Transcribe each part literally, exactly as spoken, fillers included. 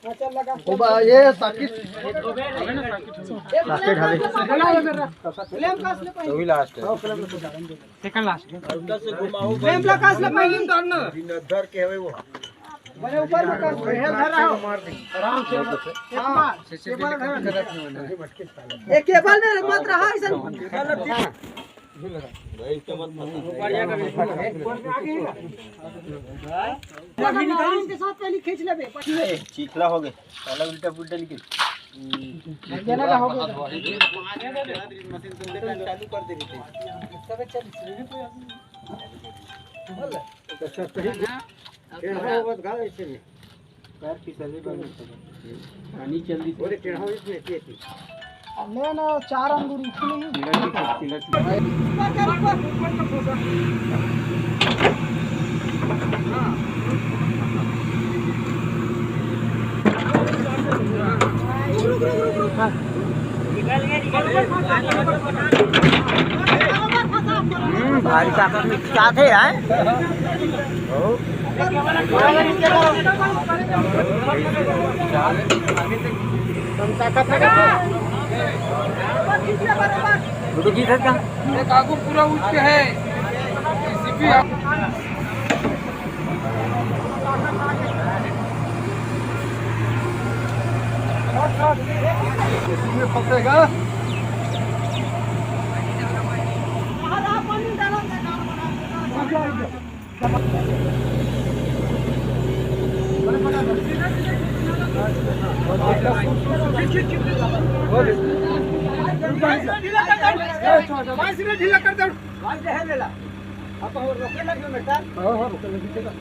ओ बा, ये साकिट। साकिट हवे। वही लास्ट है। Second last. फ्लेम ला कास ले पहली में डालना। धर के हवे वो। बड़े ऊपर में कास। आराम से। हाँ। ये केबल में मत रहा ऐसा। भाई, इसका मत फंसा। आराम के साथ पहले खींच लेबे। चीखला हो गए, साला उल्टा पुल्टा निकल। मशीन तुम देखना चालू कर दे रही थी। अच्छा, सही। टेढ़ा होगा तो घाव ऐसे में। पैर फिसलने पर नहीं पड़े। पानी जल्दी से। बोले, टेढ़ा हो इसमें, ऐसे, ऐसे। ले ना, चार अंगूर इतने ही। मिनट की, मिनट की। ऊपर कर, ऊपर, ऊपर कर, ऊपर। हाँ। रुक, रुक, रुक, रुक, रुक। हाँ। हम्म, भारी ताकत में खिंचात हे यार। ओ। कम ताकत में रखो। रुको जी, सर, का? एक आगू पूरा उठ के है। सीपी आप इसमें फंसेगा। ढीला कर दो। आप रोके लगे बेटा। हाँ, हाँ, रोके लगे बेटा।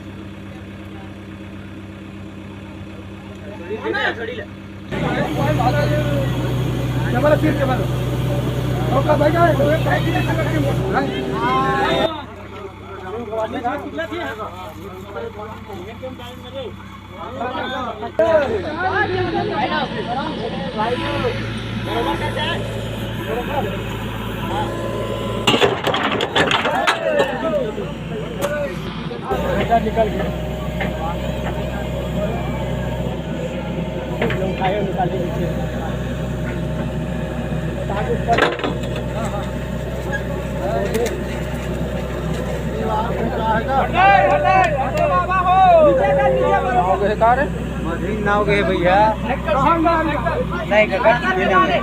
कैमरा फिर कैमरा। रोका भाई, जाए। निकल गया। उठाए निकाले नीचे। ताकि ऊपर। नाव गए का रे? मशीन नाव गए भैया। नहीं काका, ये नाव है।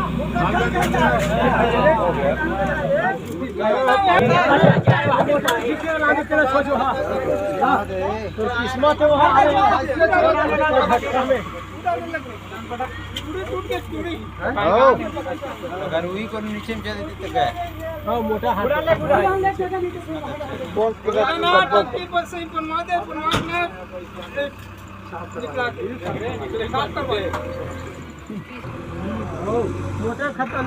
किस्मत है वहाँ। अगर वही को नीचे में चले तो क्या? हाँ, मोटा हाथ। मोटा खतरनाक।